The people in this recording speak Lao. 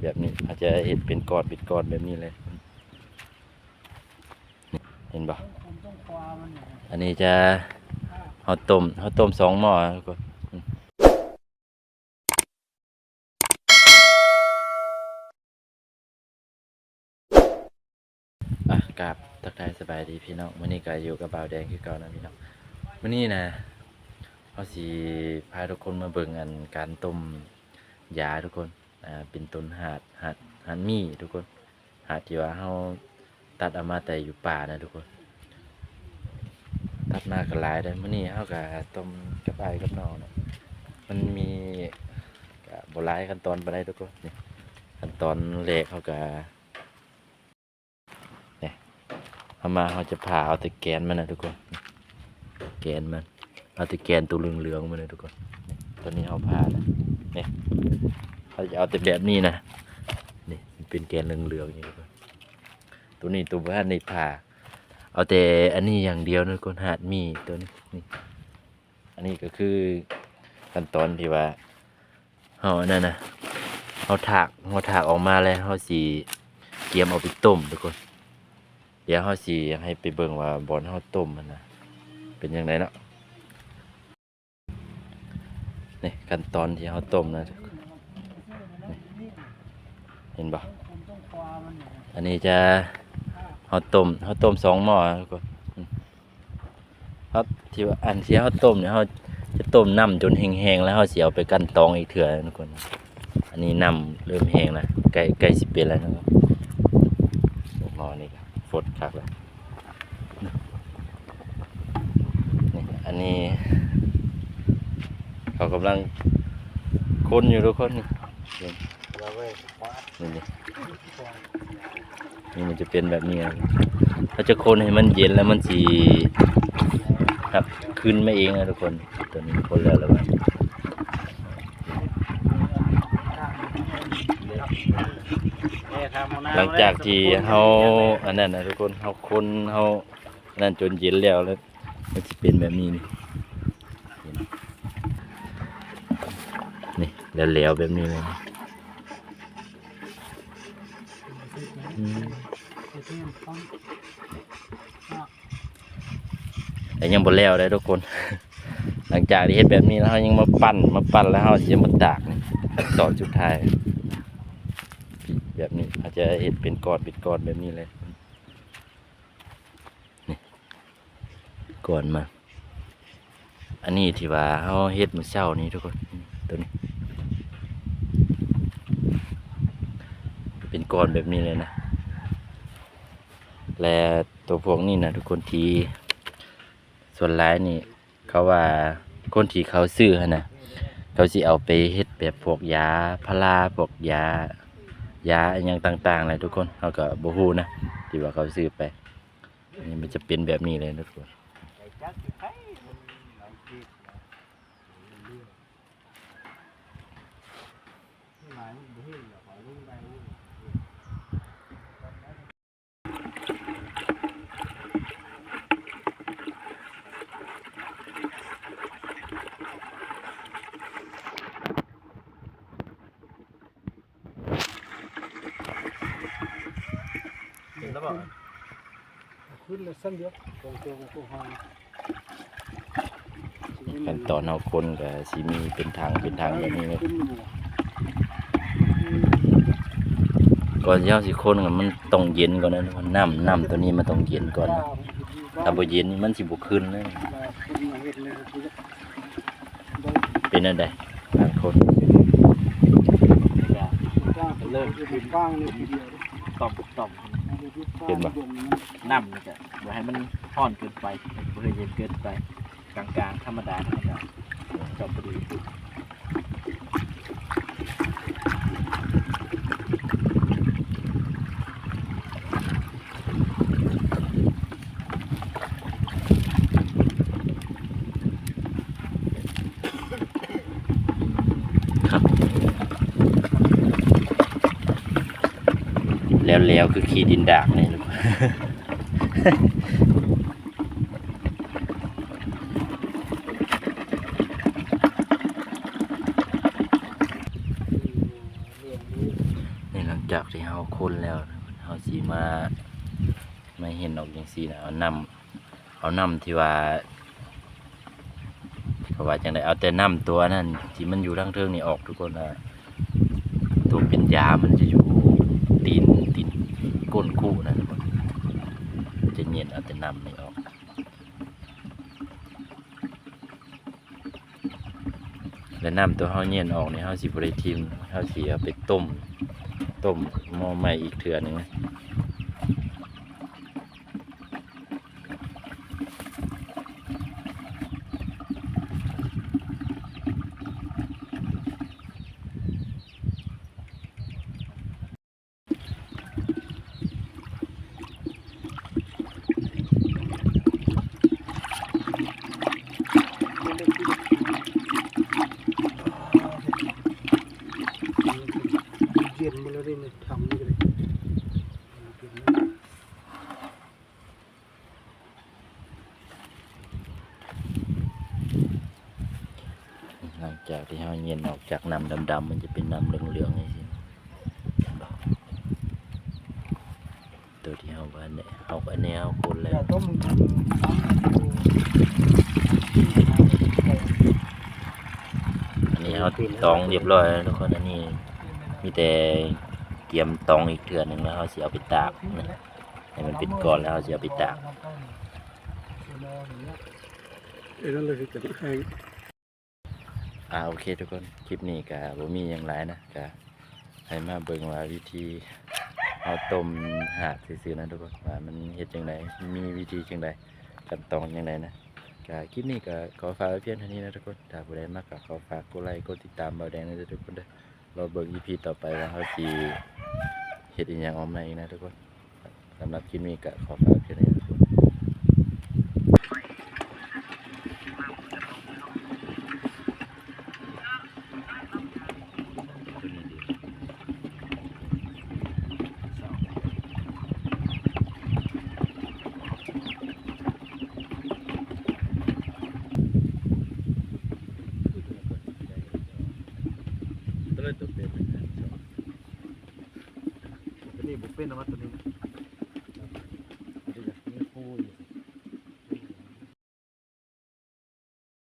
ແບບນີ້ ເຮົາຈະເຮັດເປັນກ້ອນເປັນກ້ອນແບບນີ້ເລີຍ ເຫັນບໍ່? ອັນນີ້ຈະ ເຮົາຕົ້ມ ເຮົາຕົ້ມສອງໝໍ້ ທຸກຄົນ. ອ່ະ ກາບທັກທາຍສະບາຍດີພີ່ນ້ອງ ມື້ນີ້ກະຢູ່ກັບບ່າວແດງຄືເກົ່ານະພີ່ນ້ອງ. ມື້ນີ້ນະ ເຮົາຊິພາທຸກຄົນມາເບິ່ງ ອັນ ການຕົ້ມຢາທຸກຄົນ ອ່າ ເປັນຕົ້ນຫາດ ຫາດ ຫາດໝີ້ທຸກຄົນ. ຫາດທີ່ວ່າເຮົາຕັດເອົາມາແຕ່ຢູ່ປ່ານະທຸກຄົນ ຕັດມາກະຫຼາຍເດ້. ມື້ນີ້ເຮົາກະຕົ້ມກັບອ້າຍກັບນ້ອງເນາະ ມັນມີກະບໍ່ຫຼາຍຂັ້ນຕອນປານໃດທຸກຄົນ. ນີ້ ຂັ້ນຕອນແລກເຮົາກະ ນີ້ ເຮົາມາ ເຮົາຈະຜ່າເອົາແຕ່ແກນມັນນະທຸກຄົນ ແກນມັນ ເອົາແຕ່ແກນໂຕເຫຼືອງໆມັນນະທຸກຄົນ. ນີ້ ຕອນນີ້ເຮົາຜ່າແລ້ວ ນີ້ ເຮົາຈະເອົາແຕ່ແບບນີ້ນະ ນີ້ ມັນເປັນແກນເຫຼືອງໆນີ້ທຸກຄົນ. ໂຕນີ້ໂຕບໍ່ທັນໄດ້ຜ່າ ເອົາແຕ່ອັນນີ້ຢ່າງດຽວນະທຸກຄົນ ຫາດໝີ້ໂຕນີ້. ນີ້ ອັນນີ້ກະຄືຂັ້ນຕອນທີ່ວ່າເຮົາອັນນັ້ນນະ ເຮົາຖາກ ເຮົາຖາກອອກມາແລ້ວ ເຮົາຊິກຽມເອົາໄປຕົ້ມທຸກຄົນ. ດຽວເຮົາຊິໃຫ້ໄປເບິ່ງວ່າບ່ອນເຮົາຕົ້ມຫັ້ນນະ ເປັນຈັ່ງໃດເນາະ. ນີ້ ຂັ້ນຕອນທີ່ເຮົາຕົ້ມນະ ນີ້ ເຫັນບໍ່? ອັນນີ້ຈະ ເຮົາຕົ້ມ ເຮົາຕົ້ມສອງໝໍ້ ທຸກຄົນ. ເຮົາ ທີ່ວ່າ ອັນທີ່ເຮົາຕົ້ມນີ້ ເຮົາຈະຕົ້ມນ້ຳຈົນແຫ້ງໆ ແລ້ວເຮົາຊິເອົາໄປກັ່ນຕອງອີກເທື່ອ ທຸກຄົນ. ອັນນີ້ນ້ຳເລີ່ມແຫ້ງແລ້ວ ໃກ້ ໃກ້ຊິເປັນແລ້ວນະ. ໝໍ້ນີ້ກະຟົດຄັກແລ້ວ. ນີ້ ອັນນີ້ເຂົາກຳລັງຄົນຢູ່ທຸກຄົນ. ນີ້ ນີ້ ນີ້ ນີ້ມັນຈະເປັນແບບນີ້ນະ ເຮົາຈະຄົນໃຫ້ມັນເຢັນແລ້ວມັນຊິຮັບຄືນມາເອງນະທຸກຄົນ. ໂຕນີ້ຄົນແລ້ວລະບາດ ຫຼັງຈາກທີ່ເຮົາອັນນັ້ນນະທຸກຄົນ ເຮົາຄົນ ເຮົາອັນນັ້ນຈົນເຢັນແລ້ວ ແລ້ວມັນຊິເປັນແບບນີ້ ນີ້ ນີ້ ແຫຼວໆແບບນີ້ເລີຍ. ອືມ ແຕ່ຍັງບໍ່ແລ້ວເດ້ທຸກຄົນ. ຫຼັງຈາກທີ່ເຮັດແບບນີ້ແລ້ວ ເຮົາຍັງມາປັ່ນ ມາປັ່ນແລ້ວເຮົາຊິມາຕາກ ນີ້ ຂັ້ນຕອນສຸດທ້າຍ ແບບນີ້ ເຮົາຈະເຮັດເປັນກ້ອນເປັນກ້ອນແບບນີ້ເລີຍ. ນີ້ ກ່ອນມາ ອັນນີ້ທີ່ວ່າເຮົາເຮັດມື້ເຊົ້ານີ້ທຸກຄົນ ໂຕນີ້ເປັນກ້ອນແບບນີ້ເລີຍນະ. ແລະ ໂຕພວກນີ້ນະທຸກຄົນ ທີ່ສ່ວນຫຼາຍນີ້ ເຂົາວ່າຄົນທີ່ເຂົາຊື້ຫັ້ນນະ ເຂົາຊິເອົາໄປເຮັດແບບພວກຢາພາລາ ພວກຢາ ຢາອີ່ຫຍັງຕ່າງໆແຫຼະທຸກຄົນ ເຮົາກະບໍ່ຮູ້ນະ ທີ່ວ່າເຂົາຊື້ໄປ. ນີ້ມັນຈະເປັນແບບນີ້ເລີຍທຸກຄົນ. ເຫັນແລ້ວບໍ່? ຂຶ້ນແລ້ວຊັ້ນດຽວ ສອງຕົວກໍຫາຍ. ຂັ້ນຕອນເຮົາຄົນກໍຊິມີເປັນຖັງ ເປັນຖັງແບບນີ້ເລີຍ. ກ່ອນທີ່ເຮົາຊິຄົນກໍມັນຕ້ອງເຢັນກ່ອນນະ ນ້ຳ ນ້ຳຕົວນີ້ມັນຕ້ອງເຢັນກ່ອນນະ ຖ້າບໍ່ເຢັນນີ້ມັນຊິບໍ່ຂຶ້ນເລີຍ. ເປັນແນວໃດ ການຄົນ ເລີ່ມຂຶ້ນ ຕ່ອມໆ ເຫັນບໍ່? ນ້ຳນີ້ກະບໍ່ໃຫ້ມັນຮ້ອນເກີນໄປ ບໍ່ໃຫ້ເຢັນເກີນໄປ ກາງໆ ທຳມະດາ ທຳມະດາ ກໍພໍດີ. ແລ້ວໆ ຄືຂີ້ດິນດາກນີ້. ນີ້ ຈາກທີ່ເຮົາຄົນແລ້ວ ເຮົາຊິມາ ມາເຫັນອອກຈັ່ງຊີ້ນະ ເອົານ້ຳ ເອົານ້ຳທີ່ວ່າ ເຂົາວ່າຈັ່ງໃດ ເອົາແຕ່ນ້ຳຕົວນັ້ນທີ່ມັນຢູ່ທາງເທິງນີ້ອອກ ທຸກຄົນ ແລ້ວຕົວເປັນຢາມັນຈະຢູ່ຕີນ ຕີນກົ້ນຄຸນະ ທຸກຄົນ ຈະເຢັນເອົາແຕ່ນ້ຳນີ້ອອກ. ແລະ ນ້ຳຕົວເຮົາເຢັນອອກນີ້ ເຮົາຊິບໍ່ໄດ້ຖິ້ມ ເຮົາຊິເອົາໄປຕົ້ມ ຕົ້ມໝໍ້ໃໝ່ອີກເທື່ອໜຶ່ງ. ເຢັນໝົດແລ້ວເດ້ນີ້ ຖັງນີ້ກໍໄດ້. ຫຼັງຈາກທີ່ເຮົາເຢັນອອກຈາກນ້ຳດຳໆ ມັນຈະເປັນນ້ຳເຫຼືອງໆ ຈັ່ງຊີ້ ເຫັນບໍ່? ໂຕທີ່ເຮົາວ່າແນະ ເຮົາກໍແນະ ເຮົາຄົນແລ້ວ ອັນນີ້ເຮົາຕອງຮຽບຮ້ອຍແລ້ວທຸກຄົນ ອັນນີ້ມີແຕ່ກຽມຕອງອີກເທື່ອໜຶ່ງ ແລ້ວເຮົາຊິເອົາໄປຕາກນະ ໃຫ້ມັນເປັນກ້ອນ ແລ້ວເຮົາຊິເອົາໄປຕາກ. ອ່າ ໂອເຄທຸກຄົນ ຄລິບນີ້ກະບໍ່ມີຫຍັງຫຼາຍນະ ກະໃຫ້ມາເບິ່ງວ່າວິທີເຮົາຕົ້ມຮາກຊື່ໆນະທຸກຄົນ ວ່າມັນເຮັດຈັ່ງໃດ ມີວິທີຈັ່ງໃດ ຂັ້ນຕອນຈັ່ງໃດນະ. ກະຄລິບນີ້ກະຂໍຝາກໄວ້ພຽງເທົ່ານີ້ນະທຸກຄົນ ຖ້າຜູ້ໃດມັກກະຂໍຝາກກົດໄລກົດຕິດຕາມບ່າວແດງແດ່ເດີທຸກຄົນເດີ. ລໍເບິ່ງອີພີຕໍ່ໄປວ່າເຮົາຊິເຮັດອີ່ຫຍັງອອກມາອີກນະທຸກຄົນ. ສຳລັບຄລິບນີ້ກະຂໍຝາກເທົ່ານີ້ນະທຸກຄົນ. ຕົວນີ້ບໍ່ເປັນນະ ຕົວນີ້.